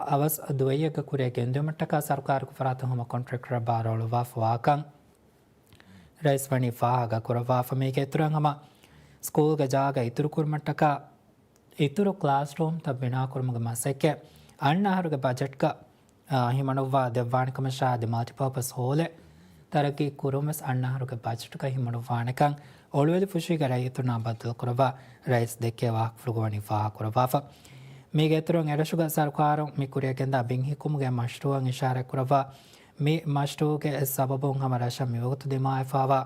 އަވަސް ދުވަހެއްގެ ކުރިއަށް ގެންދިއުމަށްޓަކާ ސަރުކާރުގެ ފަރާތުން ހަމަ ކޮންޓްރެކްޓަރ ބާރު އަޅުއްވާފަވާކަން ރައީސް ވަނީ ފާހަގަކުރައްވާފަ. މީގެ އިތުރަށް ހަމަ ސްކޫލްގެ ޖާގަ އިތުރުކުރުމަށްޓަކާ އިތުރު ކްލާސްރޫމްތައް ބިނާކުރުމުގެ މަސައްކަތް އަންނަ އަހަރުގެ ބަޖެޓްގަ، އާ، ހިމަނުއްވާ ދެއްވާނެކަމަށާ އަދި މަލްޓިޕާޕަސް ހޯލެއް ތަރައްގީ ކުރުން ވެސް އަންނަ އަހަރުގެ ބަޖެޓްގަ ހިމަނުއްވާނެކަން އޮޅުވެލިފުށީގެ ރައްޔިތުންނާ ބައްދަލުކުރައްވާ ރައީސް ދެއްކޭ ވާހަކަފުޅުގަ ވަނީ ފާހަގަކުރައްވާފަ. މީގެ އިތުރުން އެރަށުގަ ސަރުކާރުން މި ކުރިއަށް ގެންދާ ބިން ހިއްކުމުގެ މަޝްރޫއަށް އިޝާރަތްކުރައްވާ މި މަޝްރޫއުގެ ސަބަބުން ހަމަ ރަށަށް މިވަގުތު ދިމާވެފަވާ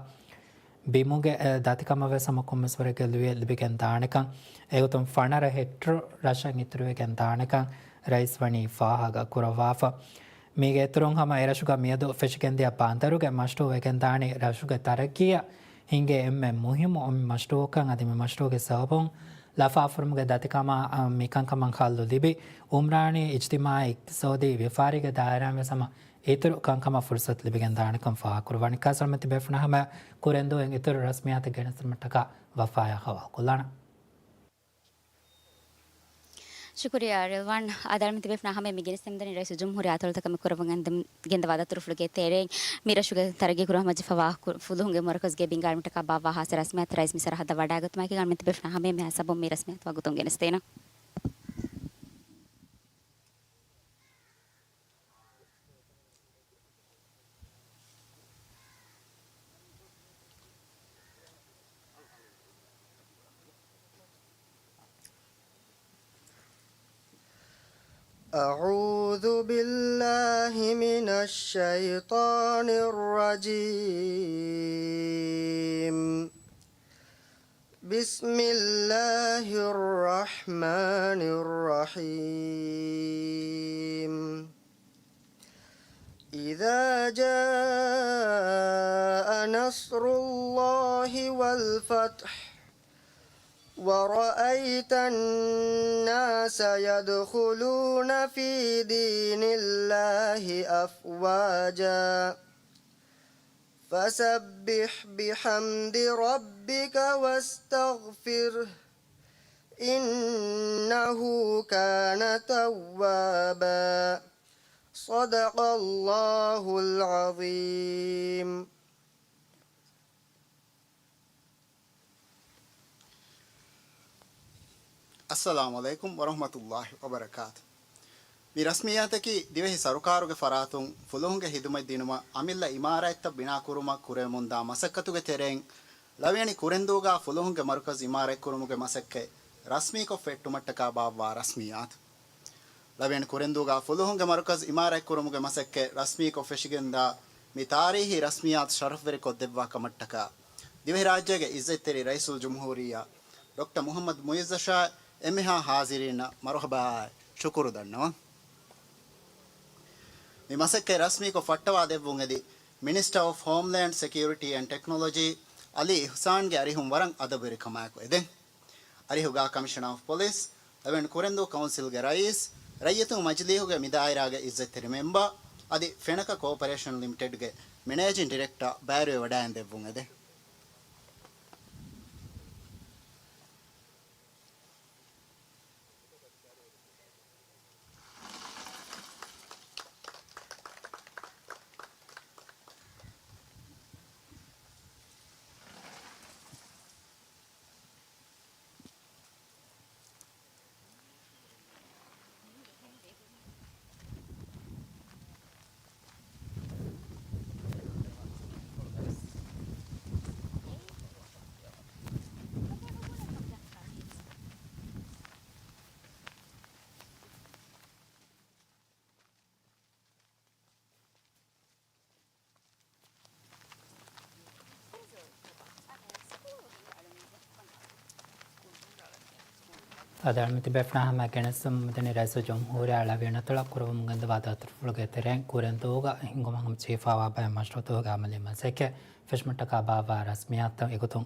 ބިމުގެ، އެ، ދަތިކަމަށް ވެސް ހަމަ ކޮންމެސްވަރެއްގެ ލުޔެއް ލިބިގެން ދާނެކަން، އެގޮތުން ފަނަރަ ހެކްޓަރު ރަށަށް އިތުރުވެގެން ދާނެކަން ރައީސް ވަނީ ފާހަގަ ކުރައްވާފަ. މީގެ އިތުރުން ހަމަ އެރަށުގަ މިއަދު ފެށިގެންދިޔަ ބަނދަރުގެ މަޝްރޫއު ވެގެންދާނީ ރަށުގެ ތަރައްގީއަށް ހިނގޭ އެންމެ މުހިއްމު މަޝްރޫއުކަން އަދި މި މަޝްރޫއުގެ ސަބަބުން ލަފާފުރުމުގެ ދަތިކަމާ، އަ، މިކަންކަމަށް ހައްލު ލިބި، އުމްރާނީ، އިޖްތިމާޢީ، އިޤްތިޞާދީ، ވިޔަފާރީގެ ދާއިރާއިން ވެސް ހަމަ އިތުރު ކަންކަމަށް ފުރުޞަތު ލިބިގެން ދާނެކަން ފާހަގަކުރައްވަނީ. ކާސަރުމެ ތިބޭފުޅުންނާ ހަމަ ކުރެންދޫއިން އިތުރު ރަސްމިއްޔާތެއް ގެނެސްދިނުމަށްޓަކާ ވަފާޔާ ހަވާލުކޮށްލާނަން. ޝުކުރިއްޔާ ރިލްވާން. އާދެ، އަޅުމެން ތިބޭފުޅުންނާ ހަމަ މި ގެނެސްދެމުންދަނީ ރައީސުލްޖުމްހޫރިއްޔާ އަތޮޅުތަކަށް މި ކުރައްވަން ގެންދަ-، ގެންދަވާ ދަތުރުފުޅުގެ ތެރެއިން މި ރަށުގެ ތަރައްގީ ކުރުމަށް ހަމަޖެހިފަވާ ކު-، ފުލުހުންގެ މަރުކަޒުގެ ބިންގާ އެޅުމަށްޓަކާ ބާއްވާ ހާއްސަ ރަސްމިއްޔާތު ރައީސް މި ސަރަހައްދަށް ވަޑައިގަތުމާއެކީގަ އަޅުމެން ތިބޭފުޅުންނާ ހަމަ މި ރަސްމިއްޔާތު ވަގުތުން ގެނެސްދޭނަން. أعوذ بالله من الشيطان الرجيم. بسم الله الرحمن الرحيم. إذا جاء نصر الله والفتح ورأيت الناس يدخلون في دين الله أفواجا فسبح بحمد ربك واستغفره إنه كان توابا. صدق الله العظيم. އައްސަލާމު ޢަލައިކުމް ވަރަޙްމަތުﷲި ވަބަރަކާތު. މި ރަސްމިއްޔާތަކީ ދިވެހި ސަރުކާރުގެ ފަރާތުން ފުލުހުންގެ ހިދުމަތް ދިނުމަށް އަމިއްލަ އިމާރާތްތައް ބިނާކުރުމަށް ކުރެވެމުންދާ މަސައްކަތުގެ ތެރެއިން ޅަވިޔަނި ކުރެންދޫގާ ފުލުހުންގެ މަރުކަޒު އިމާރާތްކުރުމުގެ މަސައްކަތް ރަސްމީކޮށް ފެއްޓުމަށްޓަކާ ބާއްވާ ރަސްމިއްޔާތު. ޅަވިޔަނި ކުރެންދޫގާ ފުލުހުންގެ މަރުކަޒު އިމާރާތްކުރުމުގެ މަސައްކަތް ރަސްމީކޮށް ފެށިގެންދާ މި ތާރީހީ ރަސްމިއްޔާތު ޝަރަފްވެރިކޮށްދެއްވާ ކަމަށްޓަކާ ދިވެހިރާއްޖޭގެ އިއްޒަތްތެރި ރައީސުލްޖުމްހޫރިއްޔާ ޑޮކްޓަރ މުޙައްމަދު މުޢިއްޒަށާ އެންމެހާ ޙާޟިރީންނަށް މަރުޙަބާއާއި ޝުކުރު ދަންނަވަން. މި މަސައްކަތް ރަސްމީކޮށް ފައްޓަވާ ދެއްވުން އެދި މިނިސްޓަރ އޮފް ހޯމްލޭންޑް ސެކިއުރިޓީ އެންޑް ޓެކްނޮލޮޖީ އަލީ އިޙްސާންގެ އަރިހުން ވަރަށް އަދަބުވެރިކަމާއެކު އެދެން. އަރިހުގާ ކަމިޝަނާ އޮފް ޕޮލިސް، ޅަވިޔަނި ކުރެންދޫ ކައުންސިލްގެ ރައީސް، ރައްޔިތުން މަޖިލީހުގެ މިދާއިރާގެ އިއްޒަތްތެރި މެމްބަރ އަދި ފެނަކަ ކޯޕަރޭޝަން ލިމިޓެޑްގެ މެނޭޖިން ޑިރެކްޓަރ ބައިވެރިވެވަޑައިން ދެއްވުން އެދެން. އަދި އަޅުމެން ތިބޭފުޅުންނާ ހަމަ ގެނެސްދެމުން މިދަނީ ރައީސުލްޖުމްހޫރިއްޔާ ޅަވިޔަނުތަޅަށް ކުރެވެމުން ގެންދަވާ ދަތުރުފުޅުގެ ތެރެއިން ކުރެންދޫގަ ހިންގުމަށް ހަމަޖެހިފައިވާ ބައެއް މަޝްރޫޢުތަކުގެ އަމަލީ މަސައްކަތް ފެށުމަށްޓަކާ ބާއްވާ ރަސްމިއްޔާތުތައް އެގޮތުން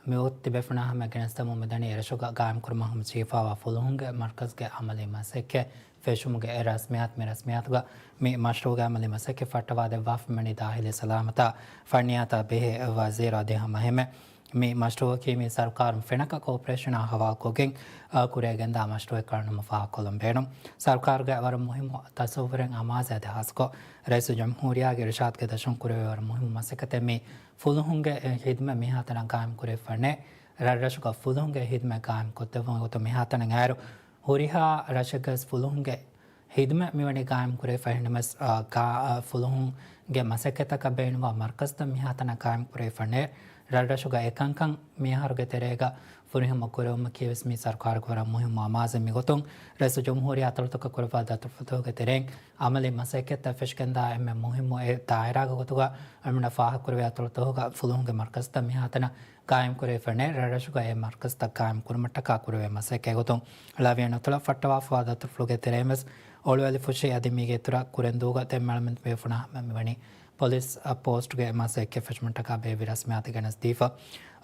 މިވަގުތު ތިބޭފުޅުންނާ ހަމަ ގެނެސްދެމުން މިދަނީ އެރަށުގަ ގާއިމްކުރުމަށް ހަމަޖެހިފައިވާ ފުލުހުންގެ މަރުކަޒުގެ އަމަލީ މަސައްކަތް ފެށުމުގެ އެއް ރަސްމިއްޔާތު. މި ރަސްމިއްޔާތުގަ މި މަޝްރޫޢުގެ އަމަލީ މަސައްކަތް ފައްޓަވާދެއްވާފަ މިވަނީ ދާޚިލީ ސަލާމަތާ ފަންނިޔާތާ ބެހޭ ވަޒީރު އަދި ހަމައެހެންމެ މި މަޝްރޫޢަކީ މި ސަރުކާރުން ފެނަކަ ކޯޕަރޭޝަނާ ހަވާލުކޮށްގެން، އާ، ކުރިއަށް ގެންދާ މަޝްރޫޢެއް ކަމަށް ނަމަ ފާހަގަކޮށްލަން ބޭނުން. ސަރުކާރުގެ ވަރަށް މުހިއްމު ތަސައްވުރެއް އަމާޒެއް އަދި ހާއްސަކޮށް ރައީސުލްޖުމްހޫރިއްޔާގެ އިރުޝާދުގެ ދަށުން ކުރެވޭ ވަރަށް މުހިއްމު މަސައްކަތެއް މި ފުލުހުންގެ ހިދުމަތް މިހާތަނަށް ގާއިމް ކުރެވިފައިވަނީ. ރަށްރަށުގަ ފުލުހުންގެ ހިދުމަތް ގާއިމް ކޮށްދެއްވުމުގެ ގޮތުން މިހާތަނަށް އައިއިރު ހުރިހާ ރަށެއްގަވެސް ފުލުހުންގެ ހިދުމަތް މިވަނީ ގާއިމް ކުރެވިފައިވަނީ. އާ، ގާ-، އާ، ފުލުހުންގެ މަސައްކަތަކަށް ބޭނުންވާ މަރުކަޒުތައް މިހާތަނަށް ގާއިމް ކުރެވިފައިވަނީ. ރަށްރަށުގަ އެކަންކަން މިއަހަރުގެ ތެރޭގަ ފުރިހަމަ ކުރެވުމަކީވެސް މި ސަރުކާރުގެ ވަރަށް މުހިއްމު އަމާޒެއް. މިގޮތުން ރައީސުލްޖުމްހޫރިއްޔާ އަތޮޅުތަކަށް ކުރައްވާ ދަތުރުފުޅުތަކުގެ ތެރެއިން އަމަލީ މަސައްކަތްތައް ފެށިގެންދާ އެންމެ މުހިއްމު އެއް ދާއިރާގެ ގޮތުގަ އަޅުމެންނަށް ފާހަގަކުރެވޭ އަތޮޅުތަކުގަ ފުލުހުންގެ މަރުކަޒުތައް މިހާތަނަށް ގާއިމް ކުރެވިފައިވަނީ. ރަށްރަށުގަ އެ މަރުކަޒުތައް ގާއިމް ކުރުމަށްޓަކާ ކުރެވޭ މަސައްކަތް ގޮތުން ޅަވިޔަނުތަޅަށް ފައްޓަވާފައިވާ ދަތުރުފުޅުގެ ތެރެއިން ވެސް އޮޅުވެލި ފުށީ. އަދި މީގެ އިތުރަށް ކުރެންދޫގަ ދެން އަޅުމެން ތިބޭފުޅުންނާ ހަމަ މިވަނީ ޕޮލިސް، އަ، ޕޯސްޓްގެ މަސައްކަތް ފެށުމަށްޓަކާ ބޭއްވި ރަސްމިއްޔާތު ގެނެސްދީފަ.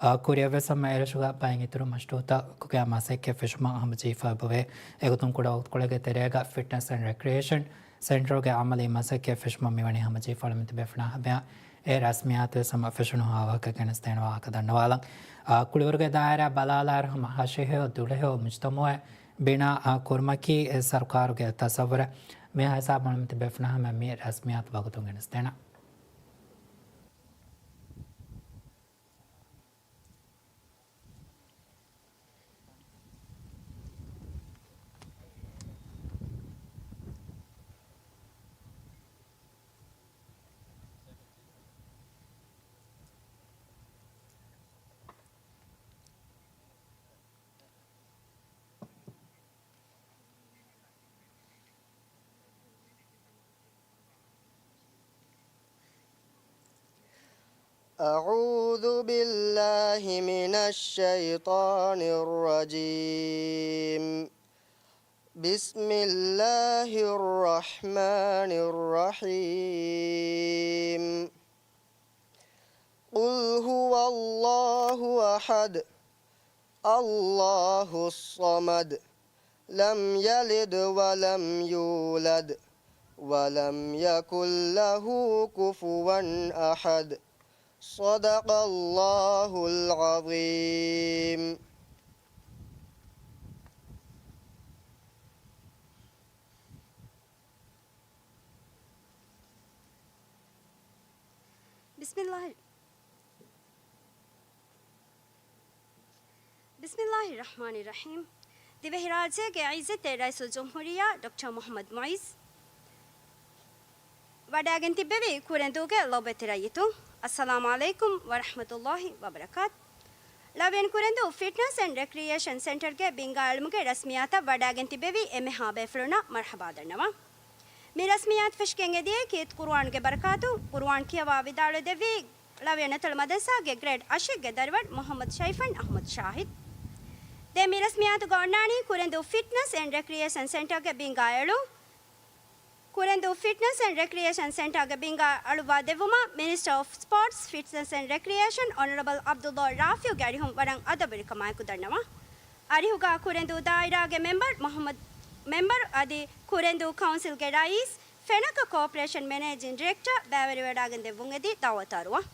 އަ، ކުރިއަށްވެސް ހަމަ އެރަށުގަ ބައެއް އިތުރު މަޝްރޫޢުތަކުގެ މަސައްކަތް ފެށުމަށް ހަމަޖެހިފައި އެބަވޭ. އެގޮތުން ކުޑަ ވަގުތުކޮޅެއްގެ ތެރޭގަ ފިޓްނަސް އެންޑް ރެކްރިއޭޝަން ސެންޓަރުގެ އަމަލީ މަސައްކަތް ފެށުމަށް މިވަނީ ހަމަޖެހިފަ. އަޅުމެން ތިބޭފުޅުންނާ ހަމަޔަށް އެ ރަސްމިއްޔާތުވެސް ހަމަ ފެށުނުހާ ވާހަކަ ގެނެސްދޭނެ ވާހަކަ ދަންނަވާލަން. އާ، ކުޅިވަރުގެ ދާއިރާ ބަލާލާއިރު ހަމަ ހަށިހެޔޮ ދުޅަހެޔޮ މުޖުތަމައެއް ބިނާ، އާ، ކުރުމަކީ އެ ސަރުކާރުގެ ތަސައްވުރެއް. މިހާ ހިސާބުން އަޅުމެން ތިބޭފުޅުންނާ ހަމަ މި ރަސްމިއްޔާތު ވަގުތުން ގެނެސްދޭނަން. أعوذ بالله من الشيطان الرجيم. بسم الله الرحمن الرحيم. قل هو الله أحد. الله الصمد. لم يلد ولم يولد. ولم يكن له كفوا أحد. صدق الله العظيم. بسم الله. بسم الله الرحمن الرحيم. ދިވެހިރާއްޖޭގެ އިއްޒަތްތެރި ރައީސުލްޖުމްހޫރިއްޔާ ޑޮކްޓަރ މުޙައްމަދު މުޢިއްޒު ވަޑައިގެން ތިއްބެވި ކުރެންދޫގެ ލޮބުވެތި ރައްޔިތުން، އައްސަލާމު ޢަލައިކުމް ވަރަޙްމަތުﷲި ވަބަރަކާތު. ޅަވިޔަން ކުރެންދޫ ފިޓްނަސް އެންޑް ރެކްރިއޭޝަން ސެންޓަރގެ ބިންގާ އެޅުމުގެ ރަސްމިއްޔާތަށް ވަޑައިގެން ތިއްބެވި އެންމެހާ ބޭފުޅުންނަށް މަރުޙަބާ ދަންނަވަން. މި ރަސްމިއްޔާތު ފެށިގެން އެދިޔައީ ކީރިތި ޤުރުއާންގެ ބަރަކާތުން. ޤުރުއާން ކިޔަވާ ވިދާޅުވެދެއްވީ ޅަވިޔަނުތަޅު މަދަރުސާގެ ގްރޭޑް އަށެއްގެ ދަރިވަރު މުޙައްމަދު ޝައިފަން އަޙްމަދު ޝާހިދު. ދެން މި ރަސްމިއްޔާތުގަ އޮންނާނީ ކުރެންދޫ ފިޓްނަސް އެންޑް ރެކްރިއޭޝަން ސެންޓަރގެ ބިންގާ އެޅުން. ކުރެންދޫ ފިޓްނަސް އެންޑް ރެކްރިއޭޝަން ސެންޓަރގެ ބިންގާ އަޅުއްވާ ދެއްވުމަށް މިނިސްޓަރ އޮފް ސްޕޯޓްސް، ފިޓްނަސް އެންޑް ރެކްރިއޭޝަން އޮނަރަބަލް ޢަބްދުﷲ ރާފިޢުގެ އަރިހުން ވަރަށް އަދަބުވެރިކަމާއެކު ދަންނަވަން. އަރިހުގަ ކުރެންދޫ ދާއިރާގެ މެމްބަރު މުޙައްމަދު މެމްބަރު އަދި ކުރެންދޫ ކައުންސިލްގެ ރައީސް، ފެނަކަ ކޯޕަރޭޝަން މެނޭޖިން ޑިރެކްޓަރ ބައިވެރިވެވަޑައިގެން ދެއްވުން އެދި ދަޢުވަތު އަރުވަން.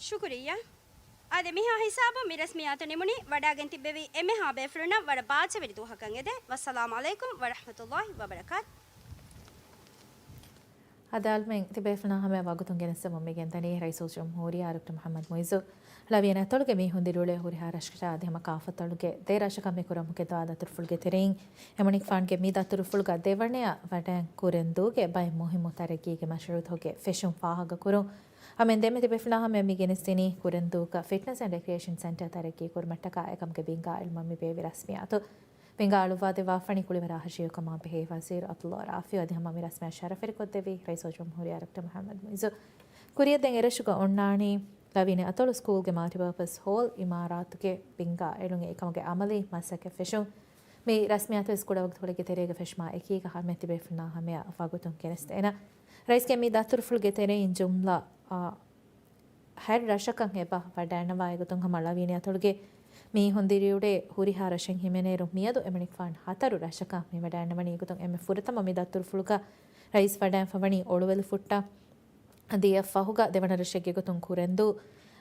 ޝުކުރިއްޔާ. އާދެ، މިހާ ހިސާބުން މި ރަސްމިއްޔާތު ނިމުނީ. ވަޑައިގެން ތިއްބެވި އެންމެހާ ބޭފުޅުންނަށް ވަރަށް ބާއްޖަވެރި ދުވަހަކަށް އެދެން. ވައްސަލާމު ޢަލައިކުމް ވަރަޙްމަތުﷲި ވަބަރަކާތު. އަދި އަޅުމެން ތިބޭފުޅުންނާ ހަމަޔަށް ވަގުތުން ގެނެސްދެމުން މި ގެންދަނީ ރައީސުލްޖުމްހޫރިއްޔާ ޑޮކްޓަރ މުޙައްމަދު މުޢިއްޒު ޅަވިޔަނި އަތޮޅުގެ މީހުން ދިރިއުޅޭ ހުރިހާ ރަށަކަށާ އަދި ހަމަ ކާފަތޮޅުގެ ދެ ރަށަކަށް މި ކުރަމުގެ ދުޢާ ދަތުރުފުޅުގެ ތެރެއިން، އެމަނިކުފާނުގެ މި ދަތުރުފުޅުގަ ދެވަނަޔަށް ވަޑައިން ކުރެންދޫގެ ބައެއް މުހިއްމު ތަރައްގީގެ މަޝްރޫޢުތަކުގެ ފެށުން ފާހަގަކުރުން. އަމެން ދެންމެ ތިބޭފުޅުންނާ ހަމަޔަށް މި ގެނެސްދިނީ ކުރެންދޫގަ ފިޓްނަސް އެންޑް ރެކްރިއޭޝަން ސެންޓަރ ތަރައްގީ ކުރުމަށްޓަކާ އެކަމުގެ ބިންގާ އެޅުމަށް މި ބޭއްވި ރަސްމިއްޔާތު. ބިންގާ އަޅުއްވާދެއްވާފަނީ ކުޅިވަރާ ހަށިޔޮކަމާ ބެހޭ ވަޒީރު ޢަބްދުﷲ ރާފިޢު އަދި ހަމަ މި ރަސްމިއްޔާ ޝަރަފްވެރިކޮށްދެއްވި ރައީސުލްޖުމްހޫރިއްޔާ ޑޮކްޓަރ މުޙައްމަދު މުޢިއްޒު. ކުރިއަށް ދެން އެރަށުގަ އޮންނާނީ ޅަވިޔަނި އަތޮޅު ސްކޫލްގެ މަލްޓިޕާޕަސް ހޯލް އިމާރާތުގެ ބިންގާ އެޅުން އެކަމުގެ އަމަލީ މަސައްކަތް ފެށުން. މި ރަސްމިއްޔާތުވެސް ކުޑަވަގުތުކޮޅެއްގެ ތެރޭގަ ފެށުމާ އެކީގަ ހަމަ ތިބޭފުޅުންނާ ހަމަޔަށް ވަގުތުން ގެނެސްދޭނަން. ރައީސްގެ މި ދަތުރުފުޅުގެ ތެރެއިން ޖުމްލަ، އާ، ހަތް ރަށަކަށް އެބަ ވަޑައިންނަވާ އެގޮތުން ހަމަ ޅަވިޔަނި އަތޮޅުގެ މީހުން ދިރިއުޅޭ ހުރިހާ ރަށެއް ހިމެނޭއިރު މިއަދު އެމަނިކުފާނު ހަތަރު ރަށަކަށް މި ވަޑައިންނަވަނީ. އެގޮތުން އެންމެ ފުރަތަމަ މި ދަތުރުފުޅުގަ ރައީސް ވަޑައިންފަވަނީ އޮޅުވެލިފުއްޓަށް. އަދި އެއަށް ފަހުގަ ދެވަނަ ރަށެއްގެ ގޮތުން ކުރެންދޫ.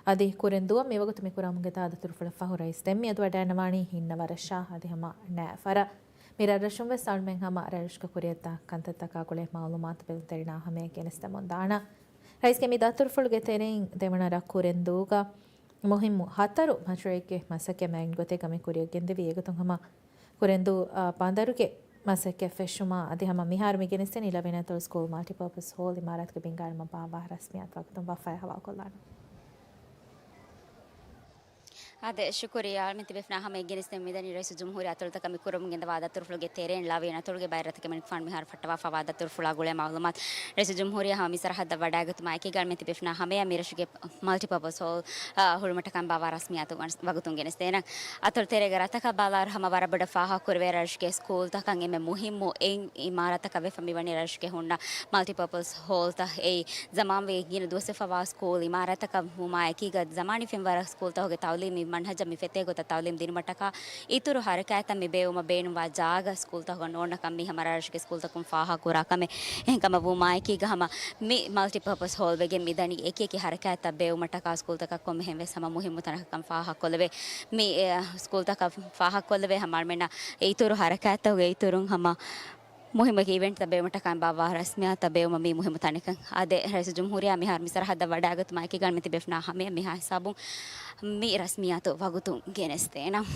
އަދި ކުރެންދޫއަށް މިވަގުތު މި ކުރަމުގެ ދާ ދަތުރުފުޅަށް ފަހު ރައީސް ދެން މިއަދު ވަޑައިންނަވާނީ ހިންނަވަރަށާ އަދި ހަމަ ނައިފަރަށް. މި ރަށްރަށުން ވެސް އަޅުމެން ހަމަ ރަށްރަށުގަ ކުރިއަށްދާ ކަންތައްތަކާ ގުޅޭ މައުލޫމާތު ބެލުންތެރިންނާ ހަމަޔަށް ގެނެސްދެމުން ދާނަން. ރައީސްގެ މި ދަތުރުފުޅުގެ ތެރެއިން ދެވަނަ ރަށް ކުރެންދޫގަ މުހިއްމު ހަތަރު މަޝްރޫޢެއްގެ މަސައްކަތް މައިގަނޑު ގޮތެއްގަ މި ކުރިއަށް ގެންދެވީ. އެގޮތުން ހަމަ ކުރެންދޫ، އާ، ބަނދަރުގެ މަސައްކަތް ފެށުމާ އަދި ހަމަ މިހާރު މި ގެނެސްދެނީ ޅަވިޔަނި އަތޮޅު ސްކޫލް މަލްޓިޕާޕަސް ހޯލް އިމާރާތުގެ ބިންގާ އެޅުމަށް ބާއްވާ ރަސްމިއްޔާތު ވަގުތުން ވަފައި ހަވާލުކޮށްލާނަން. އާދެ، ޝުކުރިއްޔާ. އަޅުމެން ތިބޭފުޅުންނާ ހަމަޔަށް ގެނެސްދެމުން މިދަނީ ރައީސުލްޖުމްހޫރިއްޔާ އަތޮޅުތަކަށް މި ކުރަމުން ގެންދަވާ ދަތުރުފުޅުގެ ތެރެއިން ޅަވިޔަނި އަތޮޅުގެ ބައެއް ރަށްތަކަށް އެމަނިކުފާނު މިހާރު ފައްޓަވާފަވާ ދަތުރުފުޅާ ގުޅޭ މައުލޫމާތު. ރައީސުލްޖުމްހޫރިއްޔާ ހަމަ މި ސަރަހައްދަށް ވަޑައިގަތުމާ އެކީގަ އަޅުމެން ތިބޭފުޅުންނާ ހަމަޔަށް މި ރަށުގެ މަލްޓިޕާޕަސް ހޯލް، އާ، ހުޅުމަށްޓަކައި ބާއްވާ ރަސްމިއްޔާތު ވަގުތުން ގެނެސްދޭނަން. އަތޮޅު ތެރޭގެ ރަށްތަކަށް ބަލާއިރު ހަމަ ވަރަށް ބޮޑަށް ފާހަގަކުރެވޭ ރަށުގެ ސްކޫލްތަކަށް އެންމެ މުހިއްމު އެއް އިމާރާތަކަށް ވެފަ މިވަނީ ރަށުގެ ހުންނަ މަލްޓިޕާޕަސް ހޯލްތައް. އެއީ ޒަމާންވެ ގިނަ ދުވަސްވެފަވާ ސްކޫލް އިމާރާތަކަށް ވުމާ އެކީގަ ޒަމާނީ ފެންވަރަށް ސްކޫލްތަކުގެ ތައުލީމީ މަންހަޖަށް މި ފެތޭ ގޮތަށް ތައުލީމް ދިނުމަށްޓަކާ އިތުރު ހަރަކާތްތައް މި ބޭއްވުމަށް ބޭނުންވާ ޖާގަ ސްކޫލްތަކުގަ ނޯންނަކަން މީ ހަމަ ރަށުގެ ސްކޫލްތަކުން ފާހަގަކުރާ ކަމެއް. އެހެންކަމަށް ވުމާ އެކީގަ ހަމަ މި މަލްޓިޕާޕަސް ހޯލް ވެގެން މިދަނީ އެކި އެކި ހަރަކާތްތައް ބޭއްވުމަށްޓަކާ ސްކޫލްތަކަށް ކޮންމެހެން ވެސް ހަމަ މުހިއްމު ތަނަކަށް ކަން ފާހަގަކޮށްލެވޭ. މި، އެ، ސްކޫލްތަކަށް ފާހަގަކޮށްލެވޭ ހަމަ އަޅުމެންނަށް އިތުރު ހަރަކާތްތަކުގެ އިތުރުން ހަމަ މުހިއްމު އެކި އިވެންޓްތައް ބޭއްވުމަށްޓަކާ ބާއްވާ ރަސްމިއްޔާތައް ބޭއްވުމަށް މީ މުހިއްމު ތަނެކަން. އާދެ، ރައީސުލްޖުމްހޫރިއްޔާ މިހާރު މި ސަރަހައްދަށް ވަޑައިގަތުމާ އެކީގަ އަޅުމެން ތިބޭފުޅުންނާ ހަމަޔަށް މިހާ ހިސާބުން މި ރަސްމިއްޔާތު ވަގުތުން ގެނެސްދޭނަން.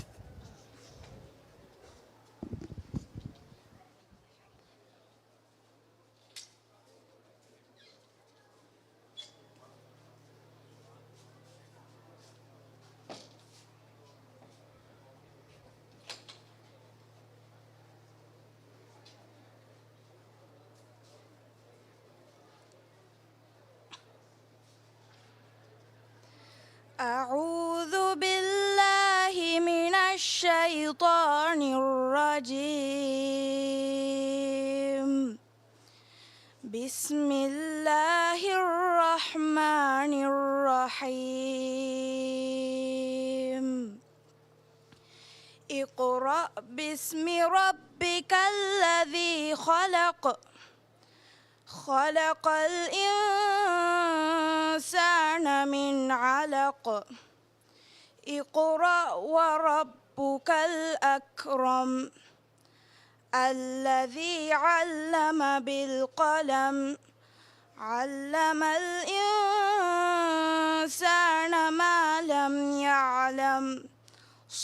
أعوذ بالله من الشيطان الرجيم. بسم الله الرحمن الرحيم. اقرأ باسم ربك الذي خلق. خلق الإنسان من علق. اقرأ وربك الأكرم. الذي علم بالقلم. علم الإنسان ما لم يعلم.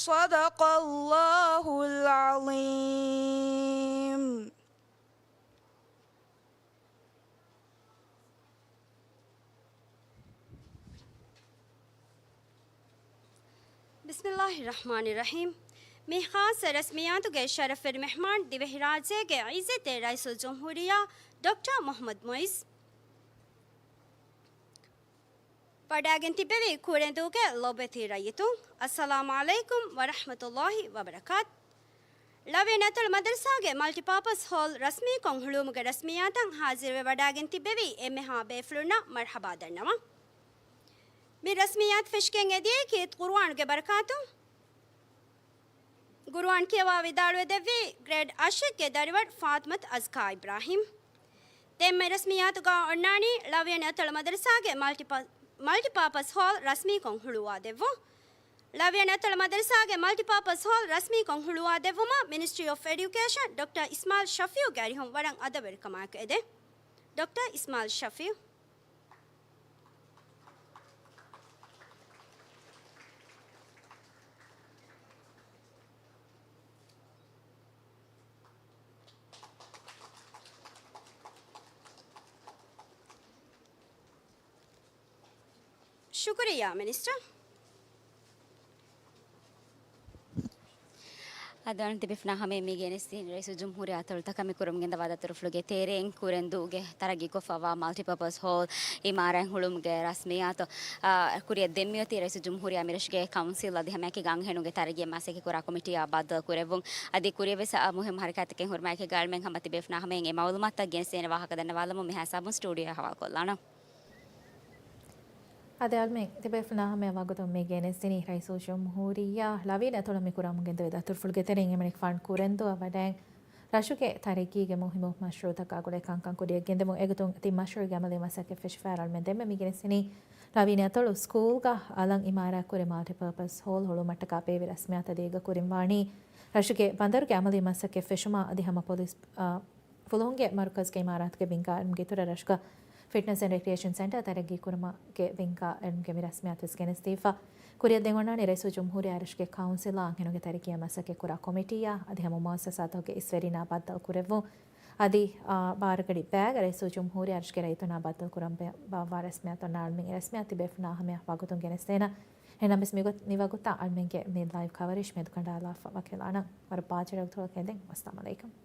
صدق الله العظيم. ބިސްމިއްލާހި ރަޙްމާނި ރަޙީމް. މި ޚާއްޞަ ރަސްމިއްޔާތުގެ ޝަރަފްވެރި މެހްމާން ދިވެހިރާއްޖޭގެ ޢިއްޒަތްތެރި ރައީސުލްޖުމްހޫރިއްޔާ ޑޮކްޓަރ މުޙައްމަދު މުޢިއްޒު. ވަޑައިގެން ތިއްބެވި ކުރެންދޫގެ ލޯބިވެތި ރައްޔިތުން، އައްސަލާމު ޢަލައިކުމް ވަރަޙްމަތުﷲި ވަބަރަކާތު. ޅަވިޔަނި އަތޮޅު މަދަރުސާގެ މަލްޓިޕާޕަސް ހޯލް ރަސްމީކޮށް ހުޅުވުމުގެ ރަސްމިއްޔާތަށް ހާޒިރުވެ ވަޑައިގެން ތިއްބެވި އެންމެހާ ބޭފުޅުންނަށް މަރްޙަބާ ދަންނަވަން. މި ރަސްމިއްޔާތު ފެށިގެން އެދިޔައީ ކީރިތި ޤުރުއާނުގެ ބަރަކާތުން. ޤުރުއާން ކިޔަވާ ވިދާޅުވެދެއްވީ ގްރޭޑް އަށެއްގެ ދަރިވަރު ފާތިމަތު އަޒްކާ އިބްރާހީމް. ދެންމެ ރަސްމިއްޔާތުގަ އޮންނާނީ ޅަވިޔަނި އަތޮޅު މަދަރުސާގެ މަލްޓިޕަ-، މަލްޓިޕާޕަސް ހޯލް ރަސްމީކޮށް ހުޅުވާ ދެއްވުން. ޅަވިޔަނި އަތޮޅު މަދަރުސާގެ މަލްޓިޕާޕަސް ހޯލް ރަސްމީކޮށް ހުޅުވާ ދެއްވުމަށް މިނިސްޓްރީ އޮފް އެޑިއުކޭޝަން ޑޮކްޓަރ އިސްމާއިލް ޝަފީއުގެ އަރިހުން ވަރަށް އަދަބުވެރިކަމާއެކު އެދޭ. ޑޮކްޓަރ އިސްމާއިލް ޝަފީޢު. ޝުކުރިއްޔާ މިނިސްޓަރ. އަދި އަޅުން ތިބޭފުޅުންނާ ހަމަޔަށް މި ގެނެސްދިން ރައީސުލްޖުމްހޫރިއްޔާ އަތޮޅު ތަކަމި ކުރަމުން ގެންދަވާ ދަތުރުފުޅުގެ ތެރެއިން ކުރެންދޫގެ ތަރައްގީކޮށްފައިވާ މަލްޓިޕާޕަސް ހޯލް އިމާރާތް ހުޅުމުގެ ރަސްމިއްޔާތު، އާ، ކުރިއަށް ދެން މިއޮތީ ރައީސުލްޖުމްހޫރިއްޔާ އަމިއްރަށުގެ ކައުންސިލް އަދި ހަމައެކީގަ އަންހެނުންގެ ތަރައްގީއަށް މަސައްކަތްކުރާ ކޮމިޓީއާ ބައްދަލުކުރެއްވުން. އަދި ކުރިއަށްވެސް، އާ، މުހިއްމު ހަރަކާތްތަކެއް ހުރުމާއެކީގަ އަޅުމެން ހަމަ ތިބޭފުޅުންނާ ހަމަޔަށް އެ މައުލޫމާތުތައް ގެނެސްދޭނެ ވާހަކަ ދަންނަވާލަމުން މިހާ ހިސާބުން ސްޓޫޑިއޯއަށް ހަވާލުކޮށްލާނަން. އަދި އަޅުމެން ތިބޭފުޅުންނާ ހަމަޔަށް ވަގުތުން މި ގެނެސްދިނީ ރައީސުލްޖުމްހޫރިއްޔާ ލަވީން އަތޮޅު މި ކުރަމުން ގެންދެވި ދަތުރުފުޅުގެ ތެރެއިން އެމަނިކުފާނު ކުރެންދޫއަށް ވަޑައިން ރަށުގެ ތަރައްގީގެ މުހިއްމު މަޝްރޫއުތަކާ ގުޅޭ ކަންކަން ކުރިއަށް ގެންދެމުން އެގޮތުން ތިން މަޝްރޫއުގެ އަމަލީ މަސައްކަތް ފެށިފައި އަޅުމެން ދެންމެ މި ގެނެސްދިނީ ލަވީން އަތޮޅު ސްކޫލްގަ އަލަށް އިމާރާތްކުރި މަލްޓިޕާޕަސް ހޯލް ހުޅުވުމަށްޓަކާ ބޭއްވި ރަސްމިއްޔާތަށް ދިގުކުރިން ވާނީ ރަށުގެ ބަނދަރުގެ އަމަލީ މަސައްކަތް ފެށުމާ އަދި ހަމަ ޕޮލިސް، އާ، ފުލުހުންގެ މަރުކަޒުގެ އިމާރާތުގެ ބިންގާ އެޅުމުގެ އިތުރަށް ރަށުގަ ފިޓްނަސް އެންޑް ރެކްރިއޭޝަން ސެންޓަރ ތަރައްގީ ކުރުމުގެ ބިންގާ އެޅުމުގެ މި ރަސްމިއްޔާތު ވެސް ގެނެސްދީފަ. ކުރިއަށް ދެން އޮންނާނީ ރައީސުލްޖުމްހޫރިއްޔާ އަރަށުގެ ކައުންސިލާ އަންހެނުންގެ ތަރައްގީއަށް މަސައްކަތްކުރާ ކޮމިޓީއާ އަދި ހަމަ މުއައްސަސާތަކުގެ އިސްވެރިންނާ ބައްދަލު ކުރެއްވުން. އަދި، އާ، ބާރަގަޑި ބައިގަ ރައީސުލްޖުމްހޫރިއްޔާ އަރަށުގެ ރައްޔިތުންނާ ބައްދަލު ކުރަން ބޭ-، ބާއްވާ ރަސްމިއްޔާތު އޮންނާނީ އަޅުމެން އެ ރަސްމިއްޔާ ތިބޭފުޅުންނާ ހަމަޔަށް ވަގުތުން ގެނެސްދޭނަން. އެހެންނަމަވެސް މިގޮތް-، މިވަގުތަށް އަޅުމެންގެ މި ލައިވް ކަވަރޭޖް މެދުކަނޑާލާފަ ވަކިވެލާނަން. ވަރަށް ބާއްޖަވެރި ވަގުތުކޮޅަކަށް އެދެން. އައްސަލާމު ޢަލައިކުމް.